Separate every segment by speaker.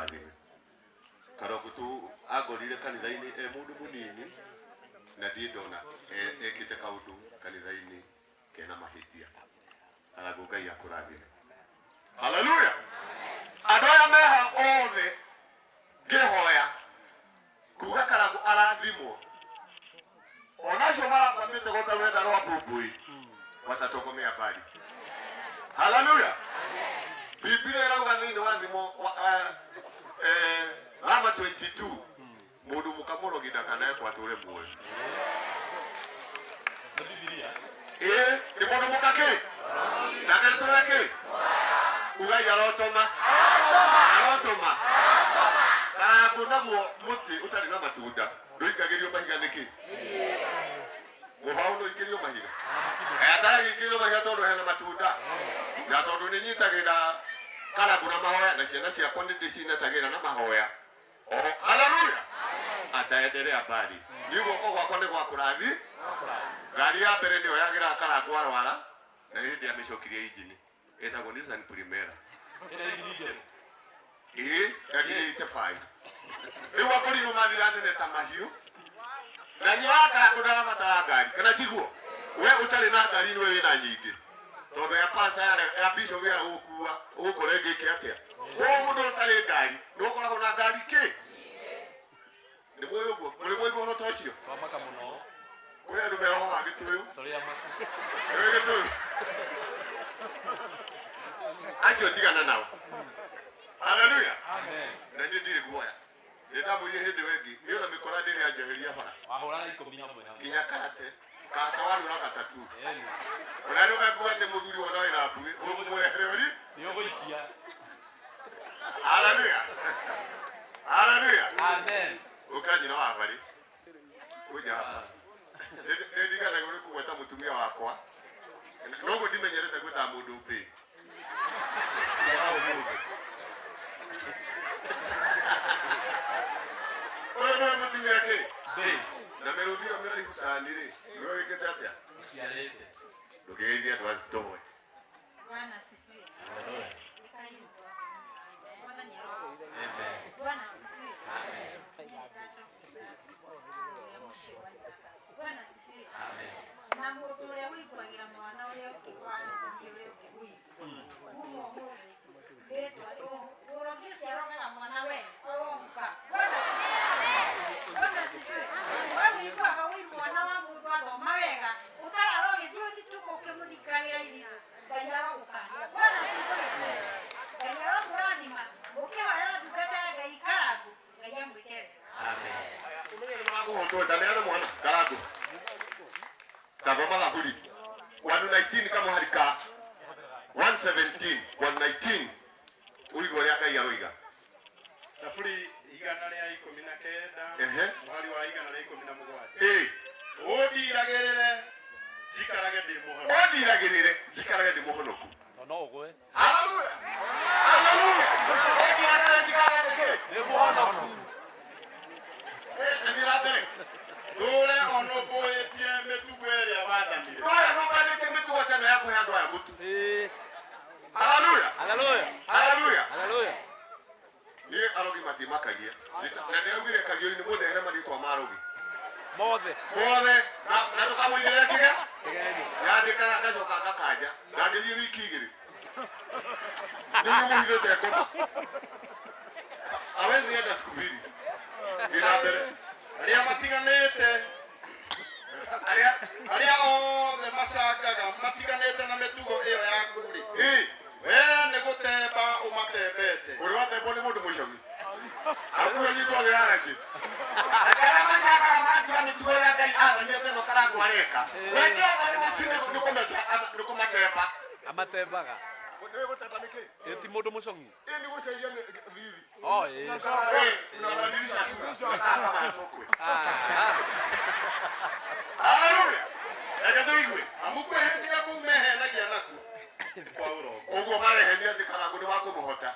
Speaker 1: akũrathime. Karongo tu angorire kanitha-inĩ e mũndũ mũnini na ndirĩ ndona ekĩte kaũndũ kanitha-inĩ kena mahĩtia. Karango Ngai akũrathime. Haleluya. Andũ aya meha othe ngĩhoya kuga Karango arathimwo onacio marambamĩte gota rũrenda rwa mbũmbũĩ watatogomea mbali. Haleluya. Biblia ĩrauga thĩinĩ wa thimo Rama 22 mũndũ mũkamũrogi ndakanekwo atũre muoyo.
Speaker 2: Nĩ Bibilia.
Speaker 1: Ĩĩ nĩ mũndũ mũka kĩ ndakanetũre kĩ ugai arotoma arotoma. Karango naguo mũtĩ ũtarĩ na matunda ndũikagĩrio mahiga nĩkĩ? Mũbaũ ndũikĩrio mahiga. Ataragĩikĩrio mahiga tondũ hena matunda na tondũ nĩ nyitagĩrĩra Karango na mahoya na ciana ciakwa nĩ ndĩcinetagĩrĩra na mahoya. Oho, haleluya. Ataendelea mbali. Niĩ guoko gwakwa nĩ gwa kũrathi. Ngari ya mbere nĩyo yagĩraga Karango arwara na hĩndĩ amĩcokirie injini ĩtagwo Nissan Primera.
Speaker 2: Ĩrĩa injini njerũ.
Speaker 1: Ĩĩ yagirĩte 5. Rĩu akũrinwo mathira tene ta mahiũ na nyina wa Karango ndarabatara ngari kana tiguo? We ũtarĩ na ngari nĩwe wĩna nyingĩ tondũ ya pastor ya bishop ya gũkua ũgũkora ĩngĩke atĩa? Koguo mũndũ ũtarĩ ngari nĩ ũkoragwo na ngari kĩ? Nĩ mũĩ ũguo? Mũrĩ mwaigua ũhoro ta ũcio?
Speaker 2: Twamaka mũno.
Speaker 1: Kũrĩ andũ meroho wa Gĩtũyũ.
Speaker 2: Tũrĩ ama.
Speaker 1: Nĩũĩ Gĩtũyũ? Acio tigana nao. Haleluya.
Speaker 2: Amen.
Speaker 1: Na niĩ ndirĩ guoya. Nĩ ndamũrire hĩndĩ ĩyo ĩngĩ niĩ ona mĩkora ndĩrĩ yanjeheria bara.
Speaker 2: Wahũraga ikũmi hamwe hamwe.
Speaker 1: Nginya karate karate warũra gatatu.
Speaker 2: Ĩni.
Speaker 1: Ona ndũgakua atĩ mũthuri wona wĩna mbuĩ ũmũrehere ũri.
Speaker 2: Nĩ ũgũikia.
Speaker 1: Haleluya. Haleluya.
Speaker 2: Amen.
Speaker 1: Ũka nyina wa barĩ. Ũja hapa. Nĩ ndiganagĩrwo nĩ kũgweta mũtumia wakwa. Noguo ndimenyerete gwĩtaga mũndũ mbĩ.
Speaker 2: Njega ũmũthĩ.
Speaker 1: Ũyũ nĩwe mũtumia kĩ?
Speaker 2: Mbĩ.
Speaker 1: Na mĩrũthi ĩyo mĩraihu tani rĩ, nĩwe wĩkĩte atĩa?
Speaker 2: Ũciarĩte.
Speaker 1: Ndũkĩgeithie andũ a tũhoe.
Speaker 3: Bwana asifiwe. Nĩkaigua. Mwathani arogocwo.
Speaker 2: Amen.
Speaker 3: Bwana asifiwe.
Speaker 2: Amen.
Speaker 3: Niĩ nĩndacokire ũrĩa mũciĩ wa itaka. Bwana asifiwe.
Speaker 2: Amen.
Speaker 3: Na mũndũ ũrĩa ũiguagĩra mwana ũrĩa ũngĩ wa mũtumia ũrĩa ũngĩ ũigu. Kuma ũmũthĩ rĩtwa ũrogi ũcio arogaga mwana we omuka. Bwana asifiwe. Bwana asifiwe. We ũiguaga ũiru mwana wa mũndũ athoma wega ũkarara ũgĩthiĩ ũthituko ũkĩmũthikagĩra ithitũ. Ngai arogũkania. Bwana asifiwe. Ngai aromũrathima. Mũkĩhoera ndungata ya Ngai Karango, Ngai amwĩke wega.
Speaker 2: Amen.
Speaker 1: Ũmenye nĩ marakũhotwo taneana mwana Karango. Tathoma Thaburi 119 kamũhari ka 117 119 ũigue ũrĩa Ngai aroiga.
Speaker 4: Thaburi 119
Speaker 1: Ehe.
Speaker 4: mũhari wa 117.
Speaker 1: Ĩĩ.
Speaker 4: Ũndiragĩrĩre njikarage ndĩ mũhonoku.
Speaker 1: Ũndiragĩrĩre njikarage ndĩ mũhonoku.
Speaker 2: To no ũgwe.
Speaker 1: Haleluya. Haleluya. Ũndiragĩrĩre njikarage ndĩ kĩ?
Speaker 2: Ndĩ mũhonoku.
Speaker 1: Ĩĩ, thiĩ na mbere.
Speaker 4: Ndũre onũmbũĩtie mĩtugo ĩrĩa wathanire.
Speaker 1: Ndũre nũmbanĩtie mĩtugo ta ĩno ya kũhe andũ aya mũtu.
Speaker 2: Ĩĩ.
Speaker 1: Haleluya.
Speaker 2: Haleluya.
Speaker 1: Haleluya.
Speaker 2: Haleluya.
Speaker 1: Niĩ arogi matimakagia. Na ndĩraugire kagio-inĩ mũndehere marĩtwa ma arogi.
Speaker 2: Mothe.
Speaker 1: Mothe na ndũkamũigĩrĩre kĩgĩa.
Speaker 2: Kĩgeranio.
Speaker 1: Yandĩkaga ngacoka ngakanja. Na ngĩthiĩ wiki igĩrĩ. Nĩ mũhithĩte ngoma. Hawezi enda siku mbili. Thiĩ na mbere.
Speaker 4: Arĩa matiganĩte
Speaker 1: Arĩa
Speaker 4: arĩa othe macangaga matiganĩte na mĩtugo ĩyo yaku-rĩ,
Speaker 1: ĩĩ
Speaker 4: we nĩ gũtemba ũmatembete.
Speaker 1: Ũrĩ watembwo nĩ mũndũ mũcogi. Akuhe nyitwo nĩ arangĩ. Arĩa macangaga magatiga mĩtugo ĩrĩa Ngai athanĩte ĩno Karango areka. We Jehova nĩ nĩ kũmatemba.
Speaker 2: Amatembaga.
Speaker 1: Nĩwe gũtemba nĩkĩ?
Speaker 2: Ĩ ti mũndũ mũcong'i.
Speaker 1: Ĩ nĩ gũcenjia thithi.
Speaker 2: Oh, ĩĩ.
Speaker 1: Unabadilisha sura. Kama sokwe.
Speaker 2: Ah.
Speaker 1: Haleluya. Reke tũigue.
Speaker 4: Amu kwĩhĩtĩka kũu mehenagia nakuo nĩ kwa ũrongo.
Speaker 1: Ũguo marehenia atĩ Karango nĩ wakũmũhota.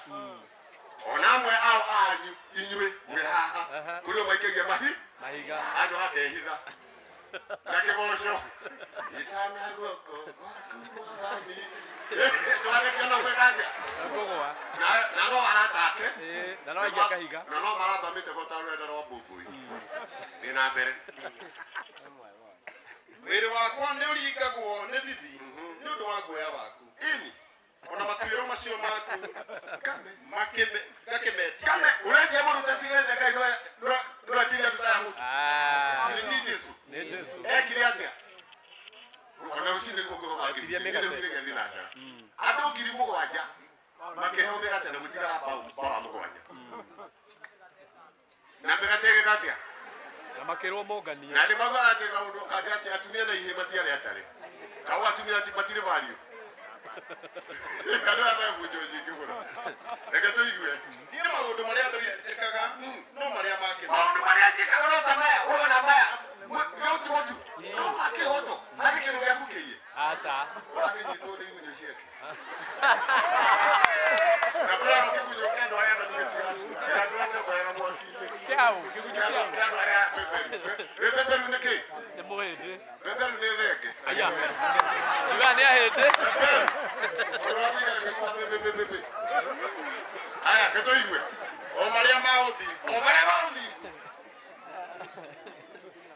Speaker 1: Ona amwe ao anyu inyuĩ mwĩ haha
Speaker 2: Aha.
Speaker 1: kũrĩ o maikagia mahi
Speaker 2: Mahiga.
Speaker 1: andũ akehitha. Na kĩgoco. Ĩtana guoko gwaku Mwathani. Twarĩkia na gwĩka atĩa?
Speaker 2: Kũgũa.
Speaker 1: Na no arata ake.
Speaker 2: Ĩĩ, na no aikia kahiga.
Speaker 1: Na no maramba mĩtego ta rũrenda rwa mbũmbũi. Thiĩ na mbere.
Speaker 4: Mwĩrĩ wakwa nĩ ũringagwo nĩ thithi nĩ ũndũ wa guoya waku.
Speaker 1: Ini.
Speaker 4: Ona matuĩro macio maku
Speaker 1: Kame.
Speaker 4: ngakĩmetia.
Speaker 1: Kame, ũretia mũndũ ũtatigĩrĩte Ngai ndwetirie nduta ya mũtu.
Speaker 2: Ah.
Speaker 1: Nĩ ti Jesũ.
Speaker 2: Nĩ Jesũ.
Speaker 1: Ekire atĩa? Ona rũcinĩ nĩguo ngũthoma
Speaker 2: Etirie
Speaker 1: ngiri.
Speaker 2: mĩgate.
Speaker 1: Nĩ rĩu na njara. Andũ 7,000 makĩheo mĩgate na gũtigara mbaũ 7. Na mĩgate ĩgĩka atĩa?
Speaker 2: Na makĩrwo monganie.
Speaker 1: Na nĩ maugaga atĩ kaũndũ kangĩ atĩ atumia na ihĩĩ matiarĩ atarĩ. Kau atumia matirĩ value. Andũ aya mebunjo nyingĩ mũno. Reke tũigue.
Speaker 4: Niĩ maũndũ marĩa ndũire njĩkaga no marĩa ma kĩhooto.
Speaker 1: Maũndũ marĩa njĩkaga no ta maya, ũrona maya, gĩũti mũtu, no ma kĩhooto, harĩ kĩndũ gĩaku kĩiye.
Speaker 2: Aca.
Speaker 1: Ũrakĩnyitwo nĩ igunyũ ciake. Na kũrarwo kĩgunyũ kĩa andũ arĩa aganu gĩtigacuka. Andũ arĩa mekoraga mwaki-inĩ.
Speaker 2: Kĩaũ, kĩgunyũ
Speaker 1: Kĩa
Speaker 2: kĩaũ.
Speaker 1: andũ arĩa beberu. Beberu nĩ kĩ?
Speaker 2: Nĩ mũhĩndĩ.
Speaker 1: Beberu nĩ thenge.
Speaker 2: Aya. Njugaga nĩ ahĩndĩ.
Speaker 1: Aya, ke tũigue.
Speaker 4: O marĩa ma ũthingu.
Speaker 1: O marĩa ma ũthingu.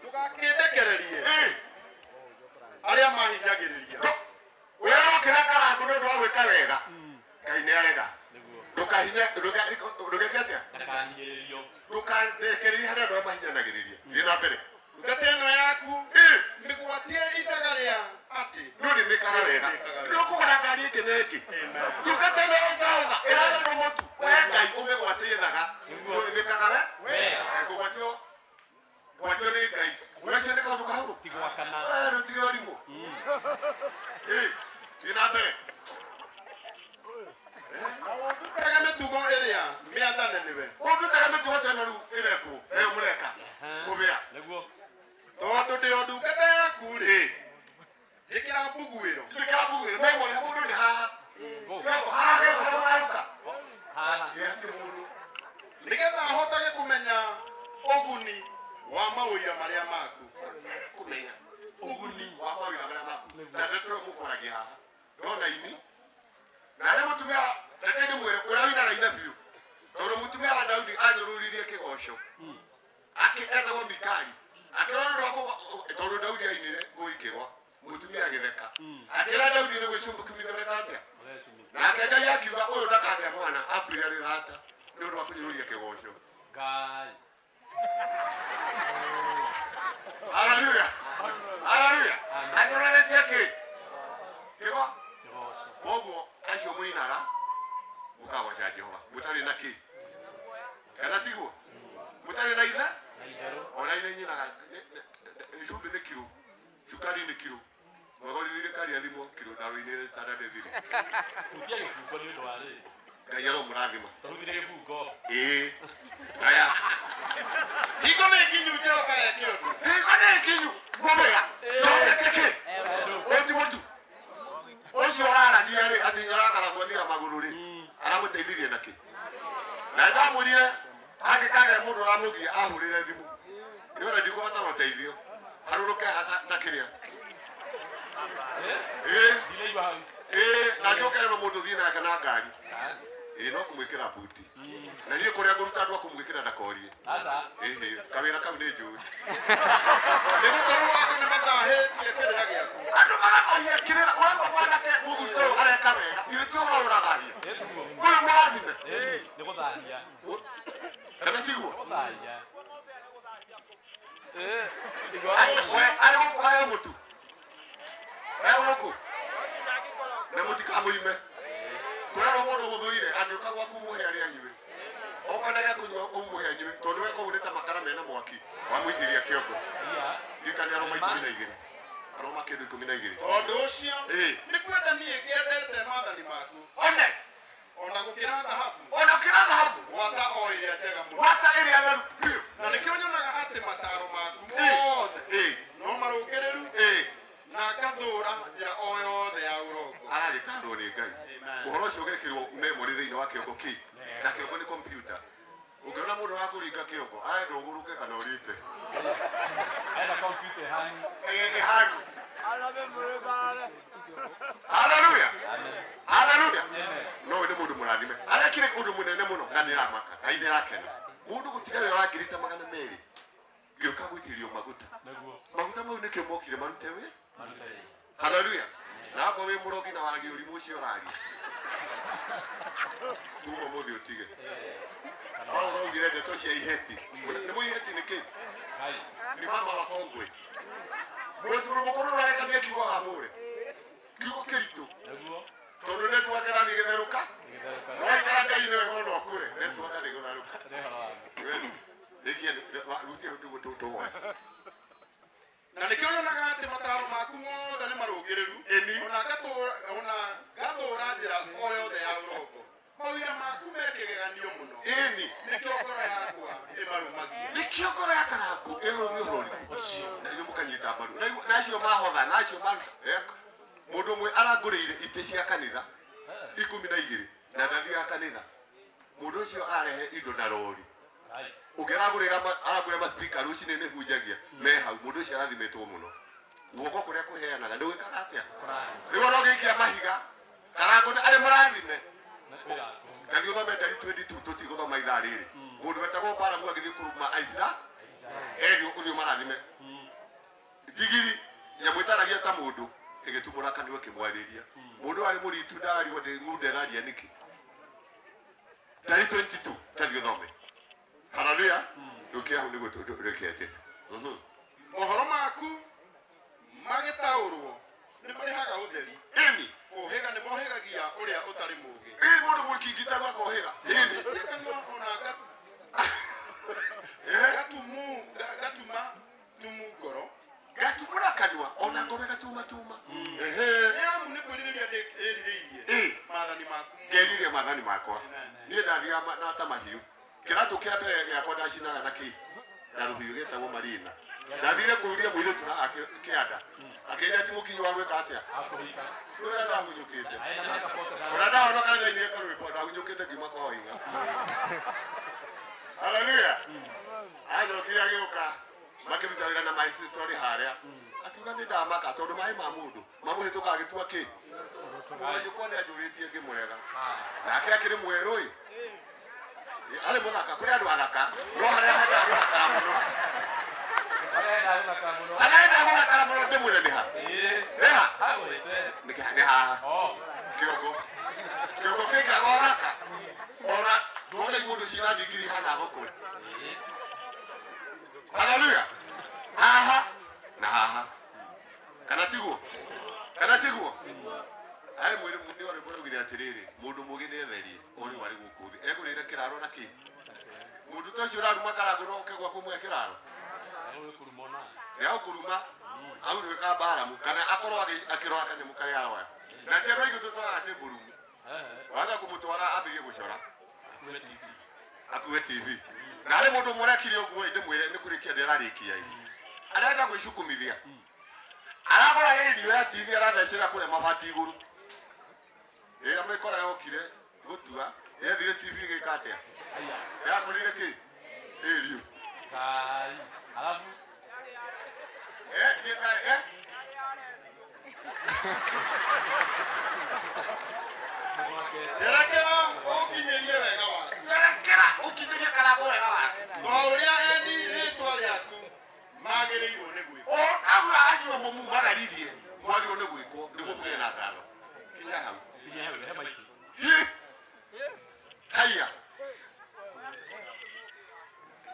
Speaker 4: Ndũgakĩndekererie
Speaker 1: Ĩ,
Speaker 4: arĩa mahinyagĩrĩria.
Speaker 1: ũrĩa wokĩra karangũ nĩ ũndũ wa gwĩka wega. Ngai nĩ arega.
Speaker 2: Nĩguo.
Speaker 1: Ndũkahinye, ndũgeke atĩa?
Speaker 2: Ndakahinyĩrĩrio.
Speaker 1: Ndũkarekererie harĩa andũ arĩa mahinyanagĩrĩria. Thiĩ na mbere.
Speaker 4: Ndungata ĩno yaku
Speaker 1: Ĩ,
Speaker 4: mĩgwatie ithaga rĩa atĩ
Speaker 1: ndũrĩmĩkaga wega. Ndũkũgũra ngari ĩngĩ na ĩngĩ.
Speaker 4: Amen.
Speaker 1: Ndungata ĩno ya Jehova ĩrathondwo mũtu. We Ngai ũmĩgwatie ithaga. Ndũrĩmĩkaga we?
Speaker 2: Wega.
Speaker 1: Kũgwatio gwatio nĩ Ngai. Ũcio nĩ kaũndũ kahũthũ.
Speaker 2: Ti gwakana.
Speaker 1: Rũtige ũrimũ. Ĩ, thiĩ na mbere.
Speaker 4: Na ũndutage mĩtugo ĩrĩa mĩathane nĩwe.
Speaker 1: Ũndutaga mĩtugo ta ĩno rĩu ĩrekwo, ĩyo mũreka. Kũbĩa.
Speaker 2: Nĩguo.
Speaker 4: Tondũ ndĩ o ndungata yaku rĩ,
Speaker 1: Ĩ,
Speaker 4: njĩkĩra mbuguĩro.
Speaker 1: njĩkĩra mbuguĩro. Memory mũndũ nĩ haha.
Speaker 2: Gũ.
Speaker 1: Kĩongo, haha harũka.
Speaker 2: Haha.
Speaker 1: Ĩ, hatirĩ mũndũ.
Speaker 4: Nĩgetha hotage kũmenya ũguni wa maũira marĩa maku.
Speaker 1: Kũmenya ũguni wa mawĩra marĩa maku. Ta ndeto ĩyo mũkoragia haha. Ndona ini. Na nĩ mũtumia, reke ndĩmwĩre, ũrĩa ũinaga ina biũ. Tondũ mũtumia wa Daudi anyũrũririe kĩgoco. Akĩ etagwo Mikali. Akĩrora ũndũ wa tondũ Daudi ainire ngũi ikĩgwa. Mũtumia agĩtheka. Akĩra Daudi nĩ gwĩcumĩkithia atĩa? Nake Ngai akiuga ũyũ ndakagĩa mwana, akuire arĩ thata nĩ ũndũ wa kũnyũrũria kĩgoco.
Speaker 2: Ngai.
Speaker 1: Haleluya. Haleluya. Anyũrũrĩtie kĩ? Kĩgo?
Speaker 2: Kĩgoco.
Speaker 1: Koguo acio mũinaga mũkagoca Jehova mũtarĩ na kĩ? Kana tiguo? Mũtarĩ na ithe?
Speaker 2: Na itherũ.
Speaker 1: Ona ine nyinaga cumbĩ nĩ kiro, cukari nĩ kiro. Mwagorithire kari thimũ kiro na wĩinĩre tara thire.
Speaker 2: Hutia gĩbungo nĩ ũndũ wa rĩrĩ.
Speaker 1: Ngai aromũrathima.
Speaker 2: Tũhutire gĩbungo.
Speaker 1: Ĩĩ. Aya.
Speaker 4: Hingo nĩ nginyu Jehova eke ũndũ.
Speaker 1: Hingo nĩ nginyu mũmera. Thondeke kĩ? Ũti mũtu. Ũcio ũraragia rĩ atĩ ũrakara mwathiga magũrũ rĩ aramũteithirie na kĩ? Na ndamwĩrire angĩkagĩa mũndũ ũramũgia ahũrĩre thimũ. Nĩ ona ndikũbatara ũteithio. Harũrũke haha ta kĩrĩa. Ĩĩ.
Speaker 2: Ndinaigua hau.
Speaker 1: Ĩĩ, nake ũkerwo mũndũ thiĩ nake na ngari. Ĩĩ, no kũmwĩkĩra buti. Na niĩ kũrĩa ngũruta andũ a kũmwĩkĩra ndakorie.
Speaker 2: Aca.
Speaker 1: Ĩhĩ, kawĩra kau nĩ njũĩ.
Speaker 4: Nĩgũkorwo andũ nĩmathahĩtie kĩrĩra gĩaku.
Speaker 1: Andũ magathahia kĩrĩra, ũraigua mwanake mũthuri ta ũyũ areka wega, ithuĩ ti ũhoro ũrathahia.
Speaker 2: Ĩ tiguo.
Speaker 1: Ũyũ mũrathime.
Speaker 2: Ĩ, nĩ gũthahia.
Speaker 1: Kana tiguo?
Speaker 2: Nĩ gũthahia. Ĩ, igua.
Speaker 1: We, arĩ gũkũ heo mũtu. E gũkũ. Na mũtikamũime. Kũrerwo mũndũ gũthũire, angĩũka gwaku mũhe arĩa anyue. Okorwo nĩ kũnyua ũmũhe anyue, tondũ we kũu nĩ ta makara mena mwaki. Wamũitĩria kĩongo.
Speaker 2: Iya.
Speaker 1: Ndirikania aroma 12. Aroma kĩndũ 12.
Speaker 4: Tondũ ũcio
Speaker 1: Ĩ.
Speaker 4: nĩ kwenda niĩ ngĩendete maathani maku.
Speaker 1: One,
Speaker 4: Ona gũkĩra thahabu.
Speaker 1: ona ũkĩra thahabu.
Speaker 4: Gwata o ĩrĩa njega mũno.
Speaker 1: Gwata ĩrĩa theru biũ.
Speaker 4: Na nĩkĩo nyonaga atĩ mataaro maku
Speaker 1: Ĩ.
Speaker 4: mothe
Speaker 1: Ĩ.
Speaker 4: no marũngĩrĩru
Speaker 1: Ĩ.
Speaker 4: na ngathũra njĩra o yothe ya ũrongo.
Speaker 1: Aragĩtarwo nĩ Ngai.
Speaker 4: Amen.
Speaker 1: Ũhoro ũcio ũgekĩrwo memory thĩinĩ wa kĩongo kĩ. Na kĩongo nĩ computer. Ũngĩona mũndũ wa kũringa kĩongo, arenda ũgũrũke kana ũrite.
Speaker 2: Enda computer ĩhana.
Speaker 1: Ĩhanu. Haleluya. Haleluya. No nĩ mũndũ mũrathime. Arekire ũndũ mũnene mũno na nĩramaka na nĩrakena. Mũndũ gũtiga wĩra wa ngiri ta 200 gĩũka gwĩtĩrio maguta. Maguta mau nĩkĩo mokire marute wĩ. Haleluya. Na akorwo wĩ mũrogi na waragia ũrimũ ũcio ũraria. Kuma ũmũthĩ ũtige. No ũraugire ndeto cia iheti. Nĩ mũ iheti nĩ kĩ? Nĩ mama wa kongwe. Mũndũ mũkũrũ ũrarekania kiugo hamũre. Kiugo kĩritũ. Tondũ network ĩrathiĩ ĩgĩtherũka. Waikara Ngai nĩwe no ũkũre. Network ndĩgũtherũka. Rutia ũndũ tũhoe.
Speaker 4: Na nĩkĩo nyonaga atĩ mataro maku mothe nĩ marũngĩrĩru. Ona ngathũra njĩra o yothe ya ũrongo. Mawĩra maku me kĩgeganio mũno. Nĩkĩo ngoro yakwa ĩmarũmagia.
Speaker 1: Nĩkĩo ngoro ya Karangũ ĩrũmia ũhoro ũrĩkũ. Na inyuĩ mũkanyita mbaru. Na acio mahotha na acio maruta. Mũndũ ũmwe arangũrĩire itĩ cia kanitha 12 na ndathiaga kanitha. Mũndũ ũcio arehe indo na rori. Ũngĩ aragũrĩra maspika rũcinĩ nĩ hunjagia me hau. Mũndũ ũcio arathimĩtwo mũno. Guoko kũrĩa kũheanaga nĩ gwĩkaga atĩa? Rĩu ona ũngĩikia mahiga Karangũ arĩ mũrathime. Ngathiĩ ũthome ndari 22 tũtigũthoma ithaa rĩrĩ. Mũndũ wetagwo Balamu agĩthiĩ kũruma Aisira erio ũthiĩ ũmarathime. Ndigiri nyamũ ĩtaragia ta mũndũ ĩgĩtumũra kanua ĩkĩmwarĩria. Mũndũ arĩ mũritu ndararigwo atĩ ng'unda ĩraria nĩkĩ. Ndari 22 tathiĩ ũthome. Haleluya. Rũkia hau nĩguo tũrĩkĩtie.
Speaker 4: Mohoro maku magĩtaũrwo nĩ marĩhaga ũtheri.
Speaker 1: Ĩni.
Speaker 4: Kũhĩga nĩ mohĩgagia ũrĩa ũtarĩ mũũgĩ.
Speaker 1: Ĩ mũndũ mũkingitaru akohĩga. Ĩni.
Speaker 4: Ona gatuma tumu ngoro.
Speaker 1: Gatumũra kanua ona ngoro ĩgatuma tuma.
Speaker 4: Nĩ amu nĩ kwĩrirĩria ndĩrirĩirie maathani maku.
Speaker 1: Ngeririe maathani makwa. Niĩ ndathiaga na ta mahiũ. Kĩratũ kĩa mbere gĩakwa ndacinaga na kĩ? Na rũhiũ gĩtagwo Marina. Ndathire kũũria mũirĩtu na kĩanda. Akĩnjĩra ti mũkinyi wa gwĩka atĩa? Ũrĩa ndahunyũkĩte. Ona ndahonoka ndainire karwĩmbo ndahunyũkĩte ngiuma kwa Waing'a. Haleluya. Acokire agĩũka makĩruta wĩra na my sister ũrĩ harĩa. Akiuga nĩ ndamaka tondũ maĩ ma mũndũ mamũhĩtũka agĩtua kĩ? Mũnyũkwa nĩ anjũrĩtie ngĩmũrega. Nake akĩrĩ mwerũ ĩ. Arĩ mũthaka kũrĩ andũ athaka no harĩa henda gũthakara mũno. Harĩa henda gũthakara mũno ndĩmwĩre nĩ ha? Nĩ ha? Nĩ haha. Kĩongo. Kĩongo kĩikaga ũthaka. Ona nduona imundu cina ndigiri hana thoko. Haleluya. Haha na haha. Kana tiguo? Kana tiguo? Arĩ mwĩrĩ mũndũ ũrĩ mũraugire atĩrĩrĩ mũndũ mũgĩ nĩ etherie ũrĩ warĩ gũkũ thĩ egũrĩire kĩraro na kĩ? Mũndũ ta ũcio ũraruma Karangũ no ũke gwaku mũhe kĩraro. Nĩ agũkũruma agũtuĩka Balamu kana akorwo akĩrora kanyamũ karĩa aroya. Na ti andũ aingĩ tũtwaraga atĩ mbũrumu. Waga kũmũtwara ambĩrĩrie gũcora. Akue TV. Na harĩ mũndũ ũmwe ũrekire ũguo ĩ ndĩmwĩre nĩ kũrĩkia ndĩrarĩkia ĩ. Arenda gwĩcukumithia. Aragũra ĩrio ya TV arathecera kũrĩa mabati igũrũ. Rĩrĩa mĩkora yokire gũtua yethire TV ĩgĩka atĩa? Yakũrire kĩ? Ĩrio.
Speaker 2: Alafu
Speaker 4: Njerekera ũnginyĩrie wega waku.
Speaker 1: Njerekera ũkinyĩrie Karangũ wega waku.
Speaker 4: Ta ũrĩa endi rĩtwa rĩaku magĩrĩirwo nĩ gwĩkwo.
Speaker 1: O taguo anyue mũmumagaririe mwagĩrĩirwo nĩ gwĩkwo nĩguo mũgĩe na ngatho. Kinya hau. Haya.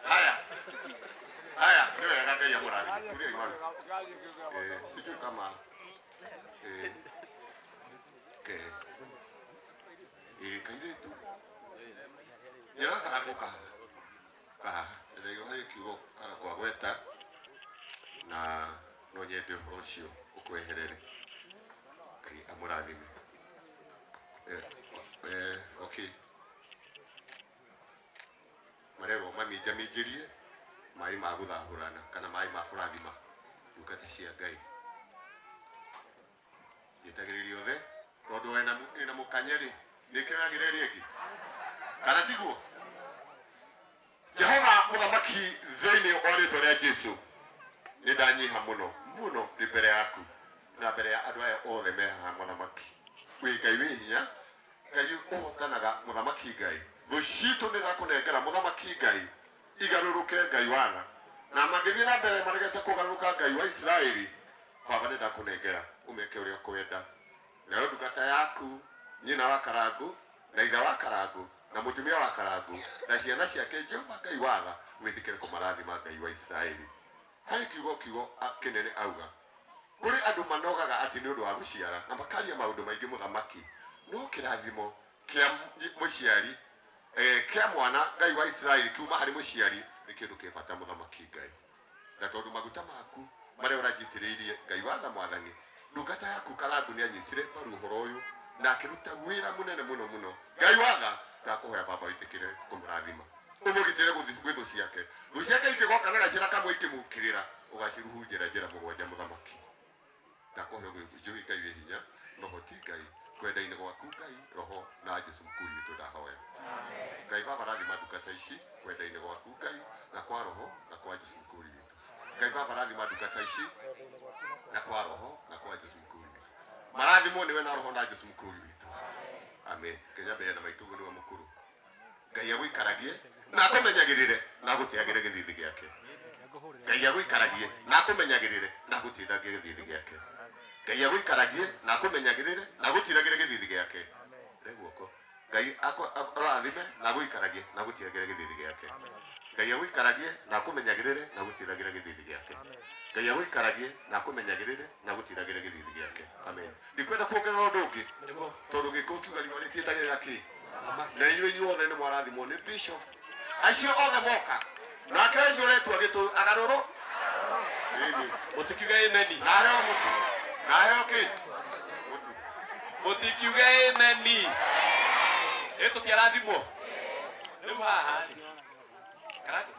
Speaker 1: Haya. Haya, nĩ wega Ngai amũrathime. Tulia imani. Sijui kama ke kairĩtu nyona Karangũ kahaha kahaha ndĩraigua harĩ kiugo Karangũ agweta na no nyende ũhoro ũcio ũkweherere. Ngai amũrathime. Okay. Marerwo maminjaminjĩrie maĩ ma gũthahũrana kana maĩ ma kũrathima ndungata cia Ngai. Njĩtagĩrĩria othe tondũ ĩna mũkanye rĩ nĩkĩragĩra ĩrĩa ĩngĩ kana tiguo? Jehova mũthamaki thĩinĩ wa rĩtwa rĩa Jesũ Nĩ ndanyiha mũno mũno ndĩ mbere yaku na mbere ya andũ aya othe me haha mũthamaki. Wĩ Ngai wĩ hinya, Ngai ũhotanaga mũthamaki Ngai. Thũ citũ nĩ ndakũnengera mũthamaki Ngai, igarũrũke Ngai wana. Na mangĩthiĩ na mbere maregete kũgarũrũka Ngai wa Isiraeli, baba nĩ ndakũnengera ũmeke ũrĩa ũkwenda. Nayo ndungata yaku nyina wa Karangu na ithe wa Karangu na mũtumia wa Karangu na ciana ciake Jehova Ngai watha wĩtĩkĩre kũmarathima Ngai wa Isiraeli. Harĩ kiugo kiugo kĩnene auga kũrĩ andũ manogaga atĩ nĩ ũndũ wa gũciara na makaria maũndũ maingĩ mũthamaki, no kĩrathimo kĩa mũciari kĩa mwana Ngai wa Isiraeli kiuma harĩ mũciari nĩ kĩndũ kĩ bata mũthamaki Ngai. Na tondũ maguta maku marĩa ũranjitĩrĩirie Ngai watha mwathani, ndungata yaku Karangu nĩ anyitire mbaru ũhoro ũyũ na akĩruta wĩra mũnene mũno mũno. Ngai watha ndakũhoya baba wĩtĩkĩre kũmũrathima, ũmũgitĩre gwĩ thũ ciake. Thũ ciake ikĩgoka na gacĩra kamwe ikĩmũkĩrĩra, ũgaciruhunjĩra njĩra mũgwanja mũthamaki. Ndakũhoya njũĩ Ngai wĩ hinya na ũhoti Ngai kwenda-inĩ gwaku Ngai roho na Jesu mkuu witũ ndahoya. Ngai baba rathima ndungata ici kwenda-inĩ gwaku Ngai na kwa roho na kwa Jesu mkuu witũ. Ngai baba rathima ndungata ici na kwa roho na kwa Jesu mkuu witũ. Marathimwo nĩwe na roho na Jesu mkuu witũ. Amen. Kenya mbere na maitũ nĩwe mũkũrũ. Ngai agũikaragie na akũmenyagĩrĩre na agũtĩagĩre gĩthithi gĩake. Ngai agũikaragie na akũmenyagĩrĩre na agũtĩithagĩre gĩthithi gĩake. Ngai agũikaragie na akũmenyagĩrĩre na agũtiragĩre gĩthithi gĩake. Re guoko. Ngai akũrathime na agũikaragie na agũtiragĩre gĩthithi gĩake. Ngai agũikaragie na akũmenyagĩrĩre na agũtiragĩre gĩthithi gĩake. Ngai agũikaragie na akũmenyagĩrĩre na agũtiragĩre gĩthithi gĩake. Amen. Ndikwenda kuongerera ũndũ ũngĩ tondũ gĩkũ kiuga riũa rĩtietagĩrĩra kĩ. Na inyuĩ inyuothe nĩ mwarathimwo nĩ bishop. Acio othe moka. Nake ũcio ũretua gĩtũ agarũrũ. Ĩni.
Speaker 2: Mũtikiuge ameni.
Speaker 1: Na aheo mũtu. Na aheo kĩ? Mũtu.
Speaker 2: Mũtikiuge ameni. Ĩ tũtiarathimwo. Rĩu haha rĩ. Karangu.